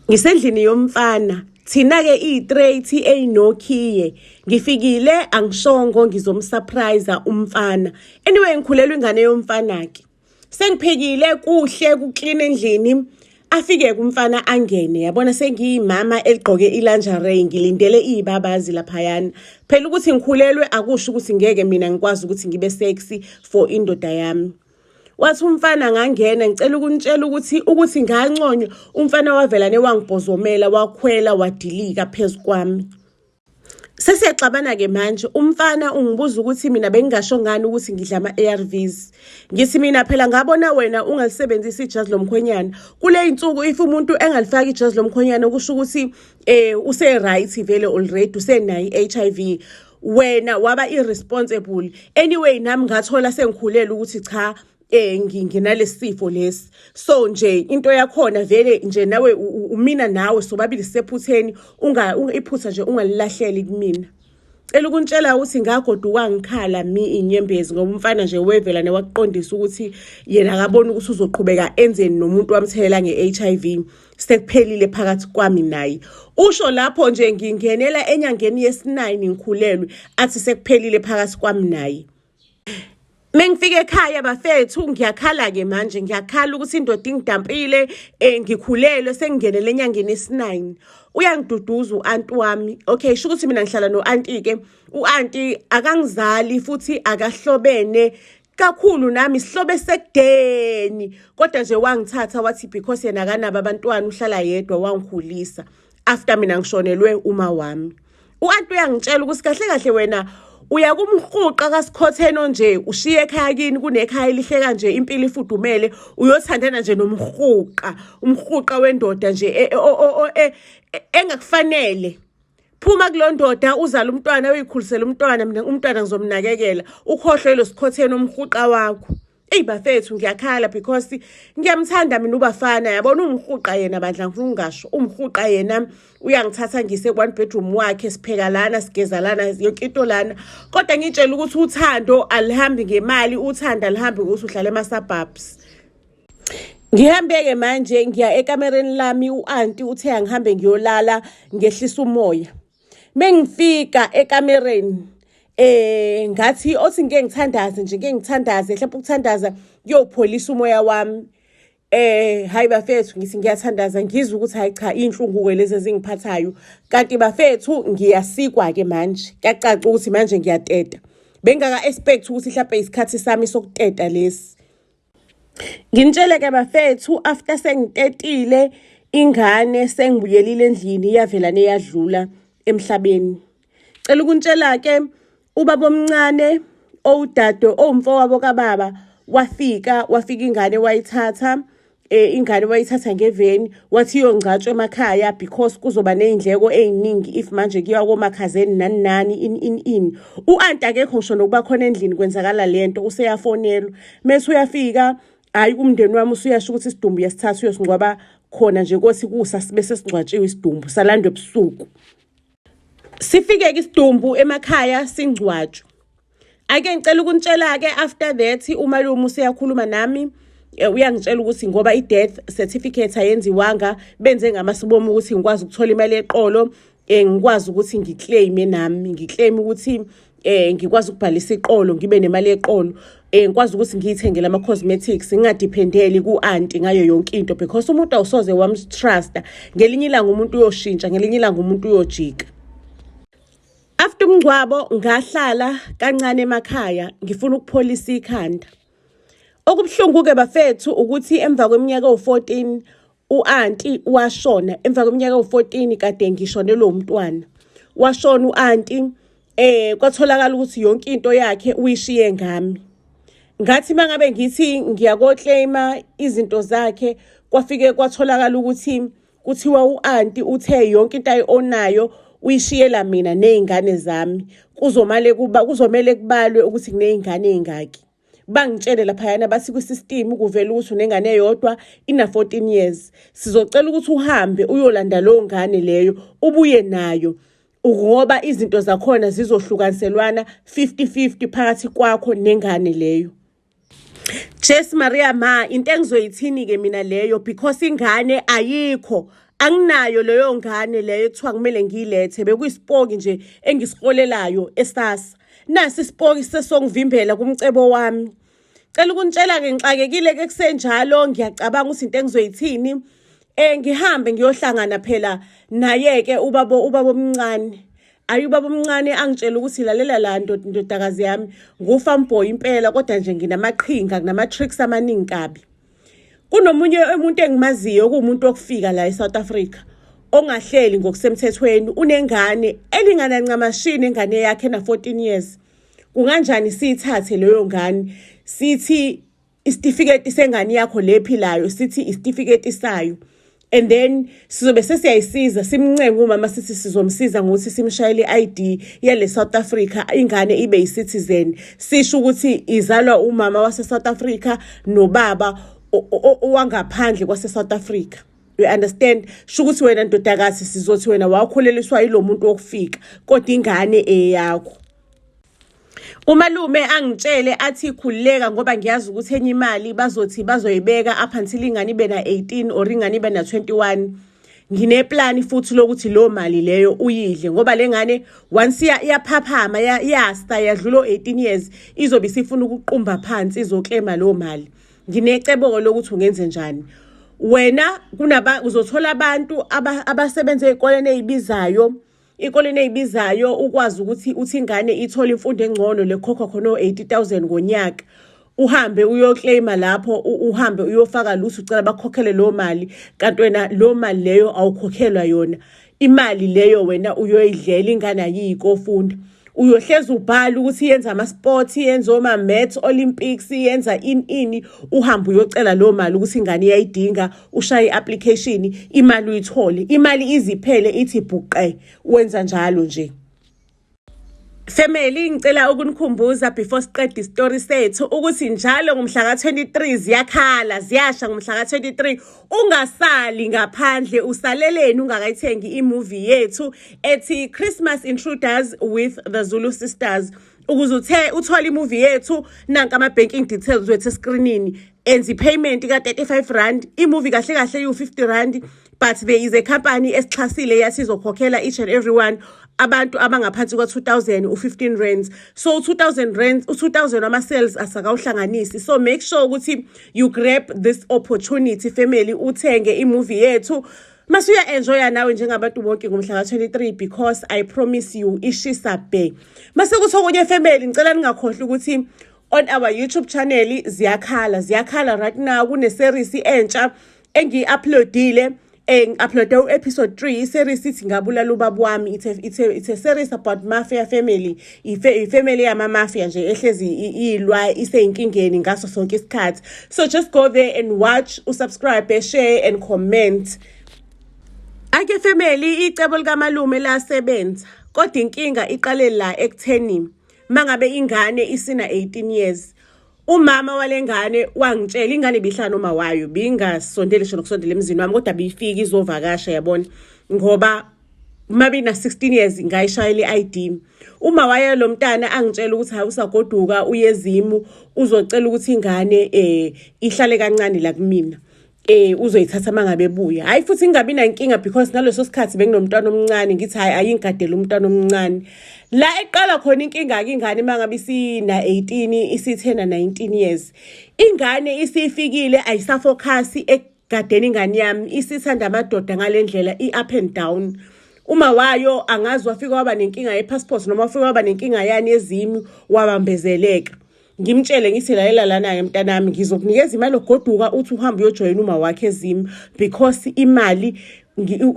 Ngisendlini yomfana, thina-ke iy'treythi ey'nokhiye. Ngifikile angishongo ngizomsurprise umfana. Anyway, ngikhulelwe ingane yomfana-ke. Sengiphekile kuhle kuklin endlini. Afike kumfana angene yabona sengiyimama eligqoke ilingerie ngilindele izibabazi laphayana. Phela ukuthi ngikhulelwe akusho ukuthi ngeke mina ngikwazi ukuthi ngibe sexy for indoda yami. Wathi umfana ngangena ngicela ukunitshela ukuthi nganconywa umfana wavela newangibhozomela wakhwela wadilika phezu kwami. Sesiyaxabana-ke manje umfana ungibuza ukuthi mina bengingasho ngani ukuthi ngidla ama-ARVs. Ngithi mina phela ngabona wena ungalisebenzisi ijazi lomkhwenyana. Kule y'nsuku if umuntu engalifaki ijazi lomkhwenyana kusho ukuthi use-right vele already usenayo i-HIV. Wena waba irresponsible. Anyway nami ngathola sengikhulelwe ukuthi cha nginalesi sifo lesi. So nje into yakhona vele nje nawe umina nawe sobabili sisephutheni unga iphutha nje ungalilahleli kumina. Cela ukuntshela ukuthi ngagoduka ngikhala mi inyembezi ngoba umfana nje wevela newakuqondisa ukuthi yena akaboni ukuthi uzoqhubeka enzeni nomuntu wamthelela nge-HIV sekuphelile phakathi kwami naye. Usho lapho nje ngingenela enyangeni yesi-9 ngikhulelwe athi sekuphelile phakathi kwami naye. Mengifika ekhaya bafethu ngiyakhala ke manje ngiyakhala ukuthi indoda ingidampile ngikhulelwe sengingenele enyangeni yesi-9. Uyangiduduza u-anti wami. Okay, sho ukuthi mina ngihlala no-anti ke. U-anti akangizali futhi akahlobene kakhulu nami sihlobe sekudeni kodwa nje wangithatha wathi because yena akanabo abantwana uhlala yedwa wangikhulisa after mina ngishonelwe uma wami. U-anti uyangitshela ukuthi kahle kahle wena uya kumhuqa kasikhotheno nje ushiye ekhaya kini kunekhaya elihle kanje impilo ifudumele uyothandana nje nomhuqa umhuqa wendoda nje engakufanele. Phuma kulo ndoda uzala umntwana uyikhulisele umntwana mina umntwana ngizomnakekela ukhohlwe lo sikhotheni umhuqa wakho. Eyi bafethu ngiyakhala because ngiyamthanda mina ubafana yabona umhuqa yena bandla ngifuna ukungasho umhuqa yena uyangithatha ngise one bedroom wakhe sipheka lana sigeza lana yonke into lana kodwa ngitshela ukuthi uthando alihambi ngemali uthando alihambi ukuthi uhlala ema-suburbs. Ngihambe-ke manje ngiya ekamereni lami u-anti uthe angihambe ngiyolala ngehlisa umoya. Mengifika ekamereni ngathi othi ngike ngithandaze nje ngike ngithandaze mhlawumbe ukuthandaza kuyopholisa umoya wami. Hayi bafethu ngithi ngiyathandaza ngizwe ukuthi hayi cha inhlungu-ke lezi ezingiphathayo kanti bafethu ngiyasikwa-ke manje kuyacaca ukuthi manje ngiyateta. Bengaka expect ukuthi mhlawumbe isikhathi sami sokuteta lesi. Nginitshele-ke bafethu after sengitetile ingane sengibuyelile endlini iyavela neyadlula emhlabeni. Cela ukuntshela-ke ubaba omncane owudade owumfowabo kababa wafika ingane wayithatha ingane wayithatha ngeveni wathi iyongcatshwa emakhaya because kuzoba ney'ndleko ey'ningi if manje kuyiwa komakhazeni nani nani in in in. U-anti akekho ngisho nokuba khona endlini kwenzakala lento useyafonelwa. Mese uyafika hhayi umndeni wami usuyasho ukuthi isidumbu uyasithatha uyosingcwaba khona nje kothi kusa sibe sesingcwatshiwe isidumbu salandwa ebusuku. Sifike-ke isidumbu emakhaya singcwatshwe. Ake ngicela ukunitshela-ke after that umalume useyakhuluma nami uyangitshela ukuthi ngoba i-death certificate ayenziwanga benze ngamasibomu ukuthi ngikwazi ukuthola imali yeqolo ngikwazi ukuthi ngiclaime nami ngiclaim ukuthi ngikwazi ukubhalisa iqolo ngibe nemali yeqolo ngikwazi ukuthi ngiyithengele ama-cosmetics ngingadependeli ku-anti ngayo yonke into because umuntu awusoze wamtrusta ngelinye ilanga umuntu uyoshintsha ngelinye ilanga umuntu uyojika. After umngcwabo ngahlala kancane emakhaya ngifuna ukupholisa ikhanda. Okubuhlungu-ke bafethu ukuthi emva kweminyaka ewu-14 u-anti washona emva kweminyaka ewu-14 kade ngishonelwe umntwana. Washona u-anti kwatholakala ukuthi yonke into yakhe uyishiye ngami. Ngathi mangabe ngithi ngiyakoclaima izinto zakhe kwafike kwatholakala ukuthi kuthiwa u-anti uthe yonke into ayi-onayo uyishiyela mina ney'ngane zami kuzomale kuba kuzomele kubalwe ukuthi kuney'ngane ey'ngaki. Bangitshele laphayana bathi kwi-system kuvela ukuthi unengane eyodwa ina-14 years. Sizocela ukuthi uhambe uyolanda leyo ngane leyo ubuye nayo ngoba izinto zakhona zizohlukaniselwana 50-50 phakathi kwakho nengane leyo. Jess Maria ma into engizoyithini ke mina leyo because ingane ayikho. Anginayo leyo ngane leyo ekuthiwa kumele ngiyilethe, bekuyisipoki nje engisiholelayo esasa. Nasi isipoki sesongivimbela kumcebo wami. Cela ukunitshela-ke ngixakekile-ke kusenjalo, ngiyacabanga ukuthi into engizoyithini. Ngihambe ngiyohlangana phela naye-ke ubaba ubaba omncane. Ayi ubaba omncane angitshela ukuthi lalela la ndodakazi yami, ngu-farm boy impela kodwa nje nginamaqhinga, nginama-tricks amaningi kabi. Kunomunye umuntu engimaziyo okuwumuntu wokufika la eSouth Africa ongahleli ngokusemthethweni, unengane elingana ncamashini engane yakhe na-14 years. Kunganjani siyithathe leyo ngane, sithi isitifiketi sengane yakho le ephilayo, sithi isitifiketi sayo, and then sizobe sesiyayisiza, simncenge umama sithi sizomsiza ngokuthi simshayele i-ID yale South Africa, ingane ibe yi-citizen, sisho ukuthi izalwa umama wase-South Africa nobaba owangaphandle kwase-South Africa. You understand? Sho ukuthi wena ndodakazi sizothi wena wakhuleliswa yilo muntu wokufika, kodwa ingane eyakho. Umalume angitshele athi khululeka ngoba ngiyazi ukuthi enye imali bazothi bazoyibeka up until ingane ibe na-18 or ingane ibe na-21. Ngineplani futhi lokuthi leyo mali leyo uyidle ngoba le ngane once iyaphaphama yasta yadlula o-18 years izobe isifuna ukuqumba phansi izoklema leyo mali. Nginecebo-ke lokuthi ungenze njani. Wena kunaba uzothola abantu abasebenza ey'koleni ey'bizayo, ikoleni ey'bizayo ukwazi ukuthi uthi ingane ithole imfundo engcono lekhokhwa khona o-80 000 ngonyaka. Uhambe uyoclaima lapho, uhambe uyofaka lutho ucela bakukhokhele leyo mali, kanti wena leyo mali leyo awukhokhelwa yona. Imali leyo wena uyoyidlela, ingane ayiyi kofunda. Uyohlezi ubhala ukuthi yenza ama-sports, yenza oma-maths Olympics, yenza ini ini, uhambe uyocela leyo mali ukuthi ingane iyayidinga, ushaye i-application, imali uyithole. Imali iziphele ithi bhuqe, wenza njalo nje. Family, ngicela ukunikhumbuza before siqede isitori sethu ukuthi njalo ngomhla ka-23 ziyakhala, ziyasha ngomhla ka-23. Ungasali ngaphandle, usaleleni ungakayithengi imovie yethu ethi Christmas Intruders with the Zulu Sisters. Ukuze uthe uthole imovie yethu, nanka ama-banking details wethu eskrinini. Enza i-payment ka-35 rand. Imovie kahle kahle iwu-50 rand, but there is a company esixhasile yathi izokhokhela each and everyone abantu abangaphansi kwa-2000 u-15 rands. So u-2000 rands, u-2000 wama-sales asakawuhlanganisi. So make sure ukuthi you grab this opportunity, family, uthenge imovie yethu. Mase uya-enjoya nawe njengabantu bonke ngomhla ka-23 because I promise you ishisa bhe. Mase kuthi okunye, family, ngicela ningakhohlwa ukuthi on our YouTube channel ziyakhala, ziyakhala right now kune-series entsha engiyi-uploadile. Ngi-uploade u-episode 3, i-series ithi Ngabulala Ubaba Wami. It's a series about mafia family, ifamily yama-mafia nje ehlezi ilwa isey'nkingeni ngaso sonke isikhathi. So just go there and watch, usubscribe, share and comment. Ake family, icebo likamalume lasebenza, kodwa inkinga iqale la ekutheni mangabe ingane isina 18 years. Umama walengane wangitshela, ingane ibihlala noma wayo, bingasondeli ngisho nokusondela emzini wami, kodwa biyifika izovakasha, yabona, ngoba mabe na 16 years ngayishayela i-ID. Uma waye lo mntana angitshela ukuthi hayi, usagoduka uyezimu, uzocela ukuthi ingane ihlale kancane la kumina, uzoyithatha mangabe ebuya. Hayi futhi ingabi nankinga because ngaleso sikhathi benginomntwana omncane, ngithi hayi, ayingigadele umntwana omncane. La eqala khona inkinga ke, ingane mangabe isina 18, isithena 19 years, ingane isifikile ayisafocus ekugadeni ingane yami, isithanda amadoda ngalendlela i-up and down. Uma wayo angazi wafika waba nenkinga ye-passport noma wafika waba nenkinga yani ezimi, wabambezeleka. Ngimtshele ngithi lalela lana-ke mntanami, ngizokunikeza imali ogoduka, uthi uhambe uyojoyina uma wakhe ezimi because imali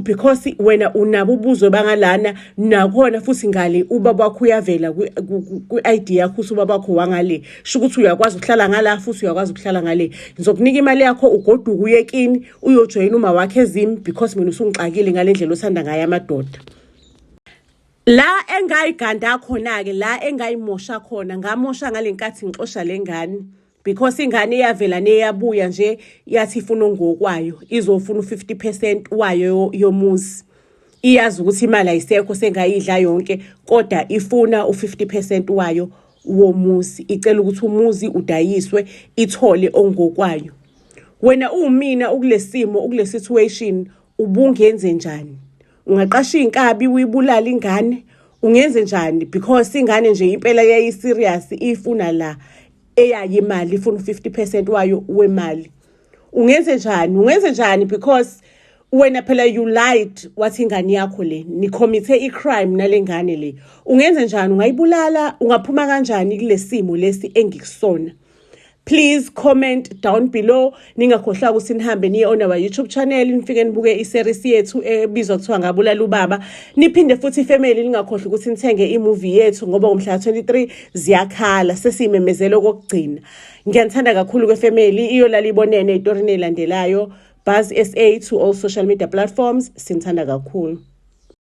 because wena unabo ubuzwe bangalana nakhona futhi ngale ubaba wakho uyavela kwi-ID yakho ukuthi ubaba wakho wangale, sho ukuthi uyakwazi ukuhlala ngala futhi uyakwazi ukuhlala ngale. Ngizokunika imali yakho ugoduke uye kini uyojoyina uma wakhe ezimi because mina usungixakile ngale ndlela othanda ngayo amadoda. La engayiganda khona-ke, la engayimosha khona, ngamosha ngale nkathi ngixosha le ngane because ingane iyavela neyabuya nje yathi ifuna ngokwayo, izofuna u-50% wayo yomuzi. Iyazi ukuthi imali ayisekho, sengayidla yonke, kodwa ifuna u-50% wayo womuzi, icela ukuthi umuzi udayiswe ithole ongokwayo. Wena uwumina ukulesimo, ukule situation. Ubungenze njani? Ungaqasha iy'nkabi uyibulale ingane? Ungenze njani? Because ingane nje impela yayi-serious, ifuna la eyayo imali, ifuna u-50% wayo wemali. Ungenze njani? Ungenze njani? Because wena phela you lied, wathi ingane yakho le, ni-commit-e i-crime nale ngane le. Ungenze njani? Ungayibulala? Ungaphuma kanjani kule simo lesi engikusona? Please comment down below. Ningakhohlwa ukuthi nihambe niye on our YouTube channel, nifike nibuke i-series yethu ebizwa kuthiwa Ngabulala Ubaba. Niphinde futhi, family, ningakhohlwa ukuthi nithenge i-movie yethu, ngoba ngomhla 23 ziyakhala, sesiyimemezelo kokugcina. Ngiyanithanda kakhulu kwe-family. Iyolala ibonene ey'torini ey'landelayo. Buzz SA to all social media platforms. Sinithanda kakhulu.